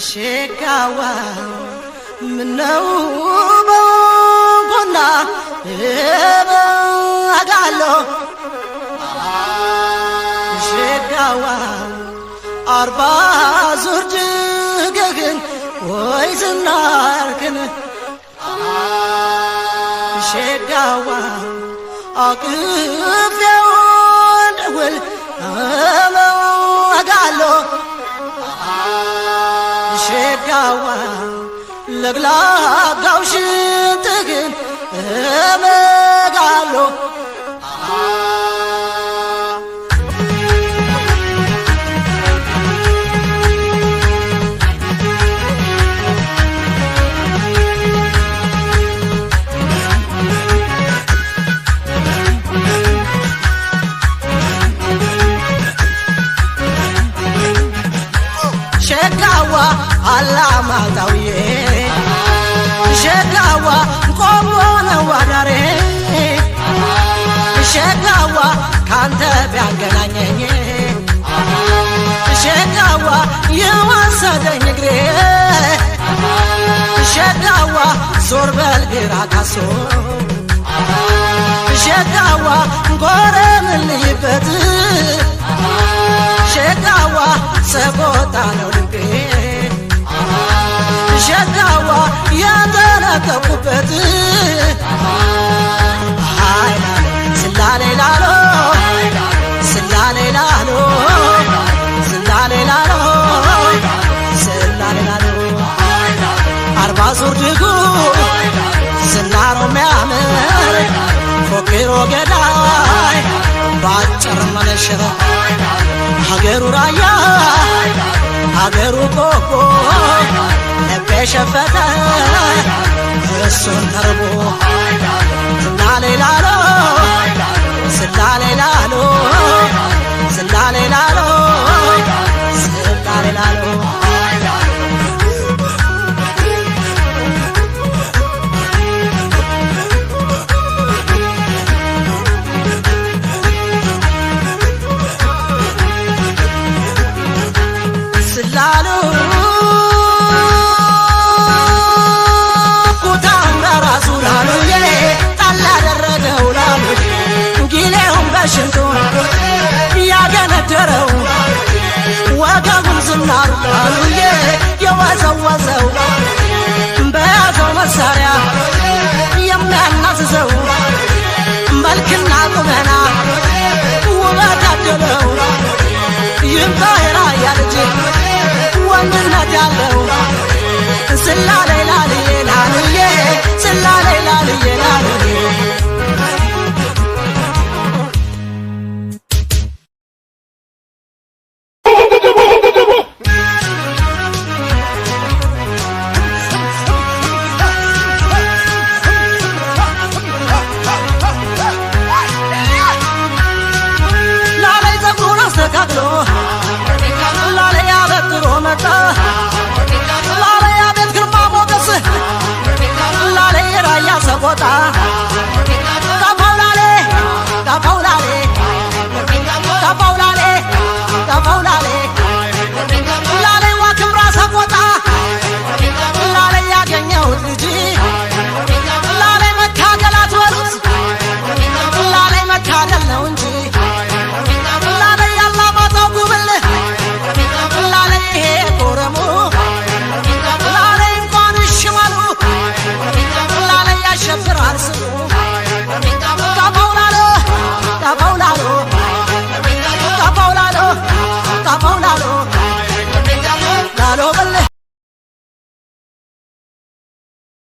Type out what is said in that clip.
ሸጋዋ ምነው በጎና በጋሎ ሸጋዋ 40 ዙር ድገግን ወይ ዝናርክን ሸጋዋ አቅፌው ደውል በጋሎ ሸጋዋ ለግላጋው ሽንትህን እመጋሎ ሸጋዋ አላማጣውዬ ሸጋዋ ቆሞ ነው አዳሬ ሸጋዋ ካንተ ቢያገናኘኝ ሸጋዋ የወሰደኝ እግሬ ሸጋዋ ዞር በል ግራ ካሶ ሸጋዋ ጎረምልይበት ሸጋዋ ሰቆጣ ነው ልቤ ሸጋዋ ያንጠለጠቁበት ስላሌ ላሎ ስላሌ ላሎ ስላሌ ላሎ ስላሌ ላሎ 40 ዙር ድጉ ዝናሮ ሚያምር ፎክሮ ገዳይ ባጭር መነሽር ሀገሩ ራያ ሀገሩ ቆቦ ልቤ ሸፈተ እሱን ተርቦ ስላሌ ላሎ ስላሌ ላሎ ስላሌ ላሎ ስላሌ ላሎ ስላሉ ኩታም በራሱ ላሉዬ ጣል አደረገው ላሉ ጊሌውን በሽንጡ ያገነደረው ወገቡን ዝናሩ ላሉዬ የወዘወዘው በያዘው መሳሪያ የሚያናዝዘው መልክና ቁመና ውበት አደለው ይምጣ